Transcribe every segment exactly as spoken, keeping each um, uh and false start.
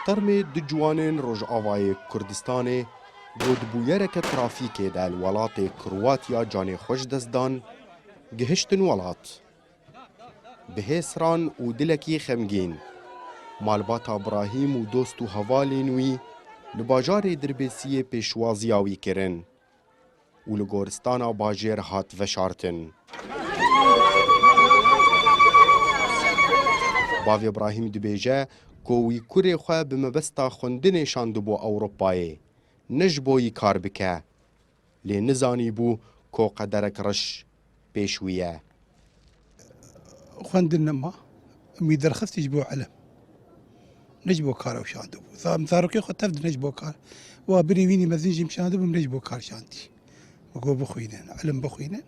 Termê du ciwanên Rojavayê Kurdistanê ku di bûyereke trafîkê de li welatê Kroatya canê xwe ji dest dan, gihiştin welat. Bi hêsran û dilekî xemgîn, malbata Brahîm û dost û hevalên wî li bajarê Dirbêsiyê pêşwaziya wî kirin û li goristana bajêr hat veşartin. Bavê Brahîm dibêje ku wî kurê xwe bi mebesta xwendinê şandibû Ewropayê, ne ji bo yî kar bike, lê nizanîbû ku qederek reş pêş wî ye. Xwendin nema, em wî derxistî ji bo ilim. Ne ji bo kar ew şandibû. Za-, zarokê xwe tev dine ji bo kar. Wa birê wînî mezin jî şandibû, ne ji bo kar şandî. Min got bixwînin, ilim bixwînin.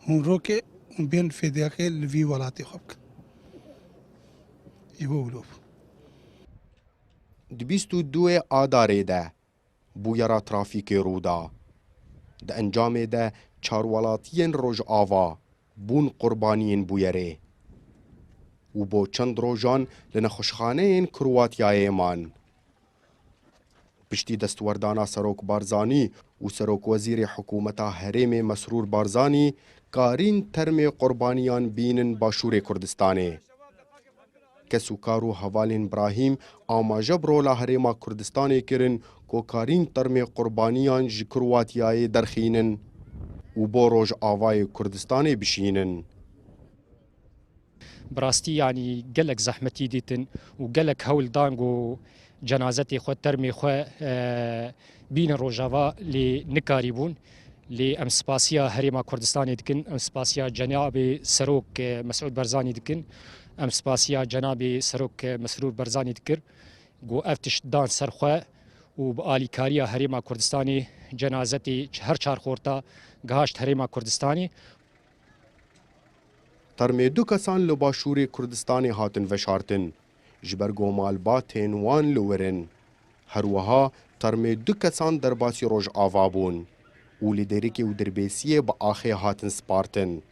Hûn rokê, hûn bên fêdiyakê li vî welatê xwe bikin. Ji bo wilo bû. Di bîst û duyê Adarê de bûyera trafîkê rû da. Di encamê de çar welatiyên Rojava bûn qurbaniyên bûyerê û bo çend rojan li nexweşxaneyên Kroatyayê man. Piştî destwerdana Serok Barzanî û Serokwezîrê Hikûmeta Herêmê Mesrûr Barzanî karîn termê qurbaniyan bînin Başûrê Kurdistanê. Kes û kar û hevalên Brahîm amaje bi rola Herêma Kurdistanê kirin ku karîn termê qurbaniyan ji Kroatyayê derxînin û bo Rojavayê Kurdistanê bişînin. Bi rastî, yanî gelek zehmetî dîtin û gelek hewl dan ku cenazetê xwe, termê xwe, e, bînin Rojava, lê nikarîbûn. Lê em spasiya Herêma Kurdistanê dikin, em spasiya Cenabê Serok, e, Mesûd Barzanî dikin, em spasiya Cenabê Serok, e, Mesrûr Barzanî dikir, ku ev tişt dan ser xwe û bi alîkariya Herêma Kurdistanê cenazetê her çar xorta gihaşt Herêma Kurdistanê. Termê du kesan li Başûrê Kurdistanê hatin veşartin, ji ber ku malbatên wan li wir in. Her wiha termê du kesan derbasî Rojava bûn û li Dêrikê û Dirbêsiyê bi axê hatin spartin.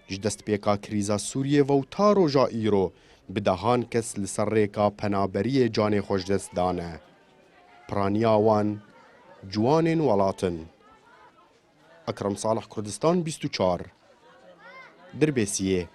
Ji destpêka krîza Sûriyê ve û ta roja îro bi dehan kes li ser rêka penaberiyê canê xwe ji dest dane. Piraniya wan ciwanên welat in. Ekrem Salih, Kurdistan bîst û çar, Dirbêsiyê.